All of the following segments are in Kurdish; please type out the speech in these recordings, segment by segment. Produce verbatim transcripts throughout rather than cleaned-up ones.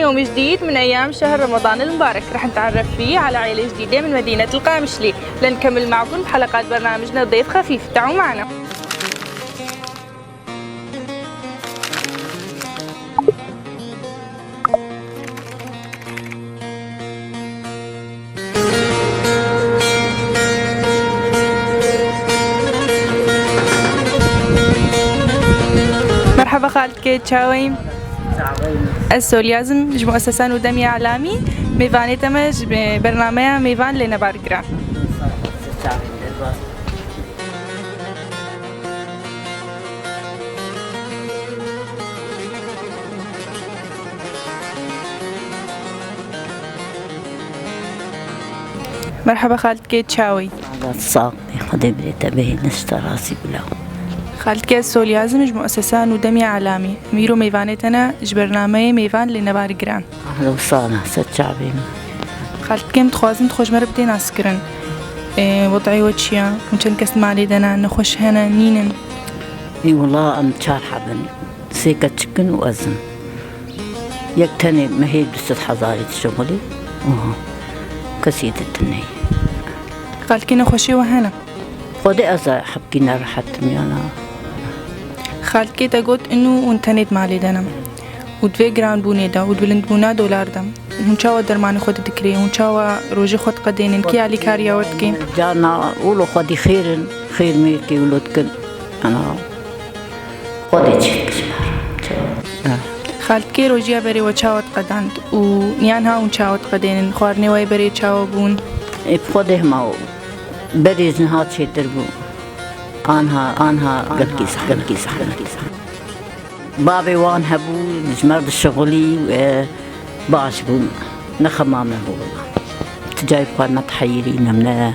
يوم جديد من أيام شهر رمضان المبارك، رح نتعرف فيه على عيلة جديدة من مدينة القامشلي. لنكمل معكم بحلقات برنامجنا ضيف خفيف، تعوا معنا. Merhaba xaltikê, çawa yî? Ez Solyaz im, ji muesesa Nûdemî Elamî, mêvanê te me ji bernameya Mêvan Lê Nebar Giran. Merhaba xaltikê, çawa yî? Sax bî, Xwedê bi rê te bihêle ji te razî bila. Xaltikê, ez Solyaz im, ji muesesa Nûdemî Elamî. Em îro mêvanê te ne ji bernameyê Mêvan Lê Nebar Giran. Ehla û sahla, ser çavê min. Xaltikê, em dixwazin tu xwe ji me re bidê naskirin. Ê, wed'ê we çi ye? Hûn çend kes di malê de ne? Nexweş hene, nînin? Ê, wela em çar heb in. Sê keçik in û ez im. Yek tenê mehê du sed hezarî dişixulî. Aha. Kesî di tune ye. Xalkê nexweşê we hene? Xwedê ez hebkî nerehet im yana. Xalkê te got, inu hûn tenê di malê de ne. Û di vê giranbûnê de û di bilindbûna dolar de, hûn çawa dermanê xwe didikirê? Hûn çawa rojê xwe diqedênin? Kî alîkariya we dike? Carna wilo xwedî xêr in, xêr mêrkê wilo dikin. Ana, Xwedê çêdike ji me re. Çawa? Ha. Xaltikê, rojiya berê we çawa diqedand û niha hûn çawa diqedênin? Xwarinê we yê berê çawa bûn? Ê, bi Xwedê hema berê ji niha çêtir bû. Anha, anha gelkî zehmet, gelkî zehmet. Bavê wan hebû, ji me re dişixulî û, e, baş bûn. Ne xema me bû wela. Ti carî bi xwe re nediheyirîn, em ne.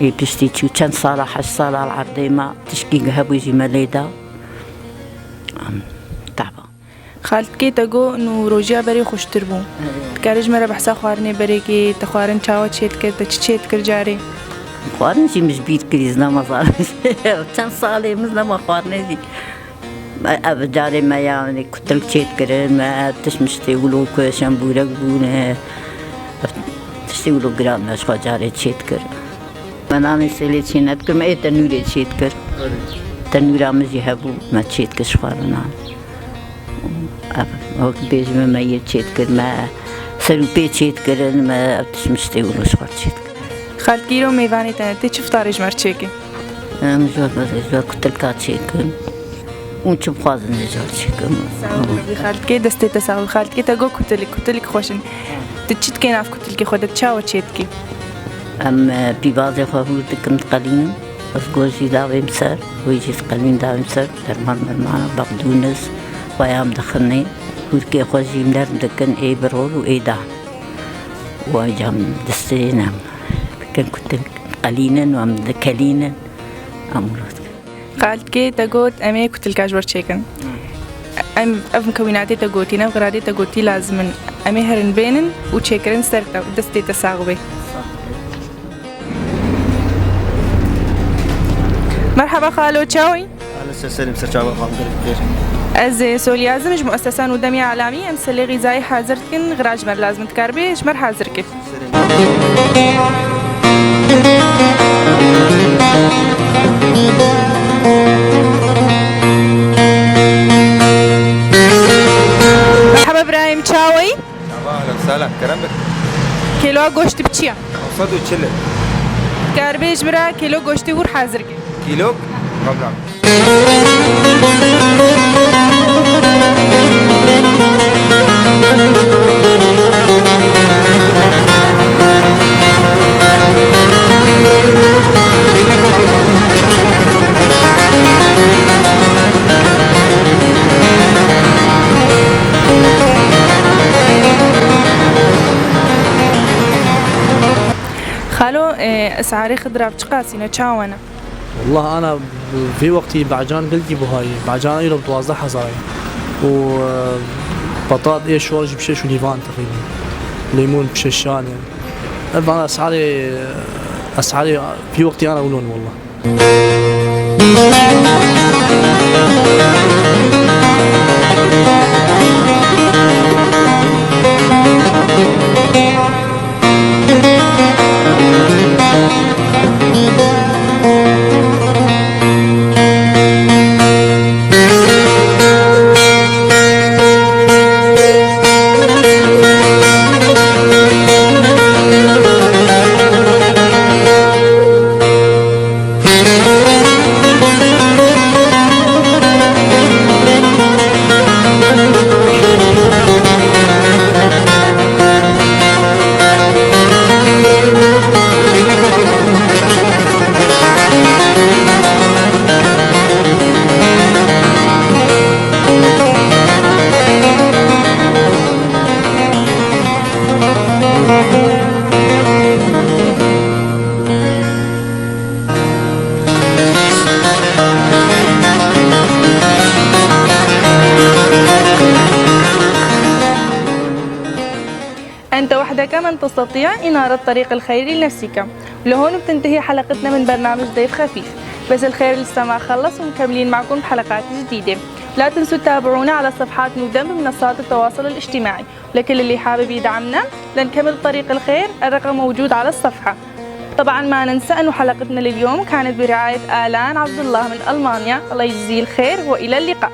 Ê piştî çû çend sala, heşt sala li erdê ma, tişkî hebû jî me lê da. Em, teba. Xaltikê te got, nû rojiya berê xweştir bû. Evet. Dikarî ji me re behsa xwarinê berê kê, te xwarin çawa çêdikir, te çi çêdikir carê? Xwarin jî min ji bîr kirî, ez nema zanim. Çend salê min nema xwarinê jî. Me, ev carê me yanî kutilk çêdikirin, me tişt miştê wilo ku şembûrek bûne, ev tiştê wilo giran me ji xwe carê çêdikir. Me nanê sêlê çê nedikirin, me ê tenûrê çêdikir. Tenûra min jî hebû, me çêdikir ji xwe re nan. Ev, wek bêjime me yê çêdikir, me ser û pê çêdikirin, me ev tişt miştê wilo ji xwe çêdikir. Xalkî, îro mêvanê te ne, tê çi fitarê ji me re çêkî? Em ji we, ji we kutilka çêkin. Hûn çi bixwazin, ez ji we çêkim. Sağ ol, Rabî. Xalkê, destê te sağ ol. Xalkê te got kutilik, kutilik xweş in. Tu çi dikê nav kutilkê xwe de, çawa çêdikî? Em, e, pîvazê xwe hûr dikim, diqelînim. Ez goş jî davêm ser, wê jî diqelîn davêm ser. Derman mermana, baqdûnis, xwe ya em dixinê. Hûrkê xwe jî em nerm dikin, ê bi rol û ê dan. Wan cam distêne. Dikin kutin, qelînin û em dikelînin. Em wilo dikin. Xalkê te got, em ê kutilka ji we re çêkin. Em, ev mukewînatê te gotî, ev xiradê te gotî lazim in. Em ê herin bênin û çêkirin ser te, destê te sax be. Merhaba xalo, çawa yî? Ahlen, seselim, ser çava xwe, gelek bixêr. Ez, e, Solyaz im, ji muesesa Nûdemî Elamî, em selê xîzayî hazir dikin, xira ji me re lazim in, dikaribê ji me re hazir kî. Selim. Merhaba birayêm, çawa yî? Çava, ahlen, selam, kerem be. Kêloa goştê bi çi ye? Sed û çil. Kar bêj bira, kêlo goştê hûr hazir ke. Kîlok? Problem. Xalo, e, esarê xidra bi çiqasî ne, çawa ne? Wallah, ana vê wextî becan gelkî buha ye. Becan îro bi duwazdeh hezar e. Û, e, patat ê şor jî bi şeş û nîvan teqrîben. Lêmûn bi şeşan e. Ev ana esarê, esarê vê wextî ana wilo ne wallah. أنت وحدك من تستطيع إنارة طريق الخير لنفسك. ولهون بتنتهي حلقتنا من برنامج ضيف خفيف، بس الخير لسه ما خلص ومكملين معكم بحلقات جديدة. لا تنسوا تتابعونا على صفحات نودم بمنصات التواصل الاجتماعي. لكل اللي حابب يدعمنا لنكمل طريق الخير، الرقم موجود على الصفحة. طبعا ما ننسى أنه حلقتنا لليوم كانت برعاية آلان عبد الله من ألمانيا، الله يجزيه الخير وإلى اللقاء.